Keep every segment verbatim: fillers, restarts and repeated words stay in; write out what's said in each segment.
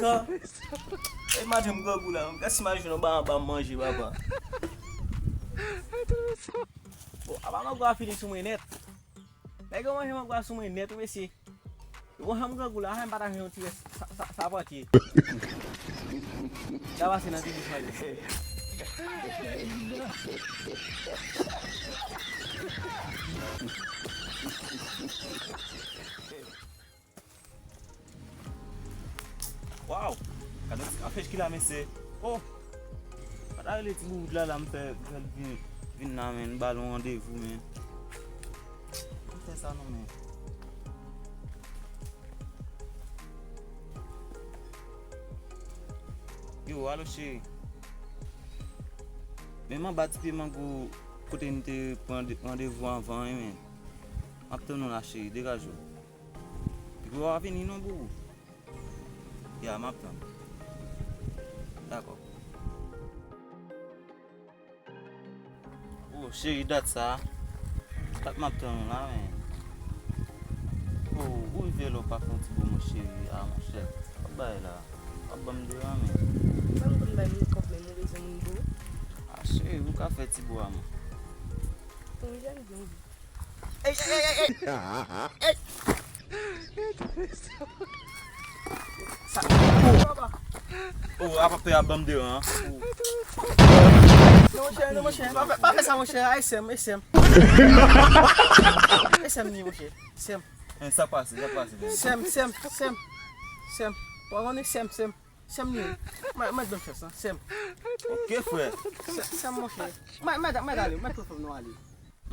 Ka. E maten m grangou la, m ka si m al jwenn yon ba anba m manje, papa. Bon, apa mangwa fini sou mwen nèt. Nèg yo manje mangwa sou mwen nèt, wi, mesye. Bon, jan m grangou la, jan m pa ta jwenn yon ti rès sa, sa, sa pati. Sa pase nan ti bouch mwen. Waw! Gade yon ti kafèch ki la, mesye. Oh! Pa ta rele ti boubout la, la, m fè, fè l vin, vin la, men, m ba l yon randevou, men. M fè sa non, men. Yo, alo, cheri. Men m anba ti pye mango kote n te pran de-, randevou anvan, wi, men. M ap tann ou la, cheri, degaje w. Epi w a vini non, boo. Ya, m ap tann. Dakò. Oh, cheri, dat sa. Dat m ap tann ou la, men. Oh, ou rive la, ou pa fè yon ti bo, mon cheri. Ah, monchè. W ap bay la. W ap ban m deran, men. Ban m konn bay moun kòb, men m bezwen moun, boo. Ah, cheri, ou ka fè ti bo a mwen. Ton jèn byen. Ey, ey, ey, ey, ey. Ey. Sa, oh, apa pè a ban m deran, an. Oh. Non, monchè, non, monchè. Pa fè, pa fè sa, monchè. Ay, sè m, e sè m. E sè m li, monchè. Sè m. Eh, sa pase, sa pase, men. Sè m, sè m, sè m. Sè m. Ou konnen sè m, sè m. Sè m li. Mwen, mwen ban m chans, an. Sè m. Ok, frè. Sè, sè m, monchè. Mwen, mwen, mwen ale, mwen telefòn nou ale.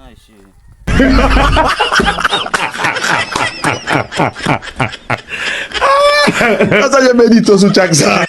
Ay, cheri. Sa se medito sou tchak sa.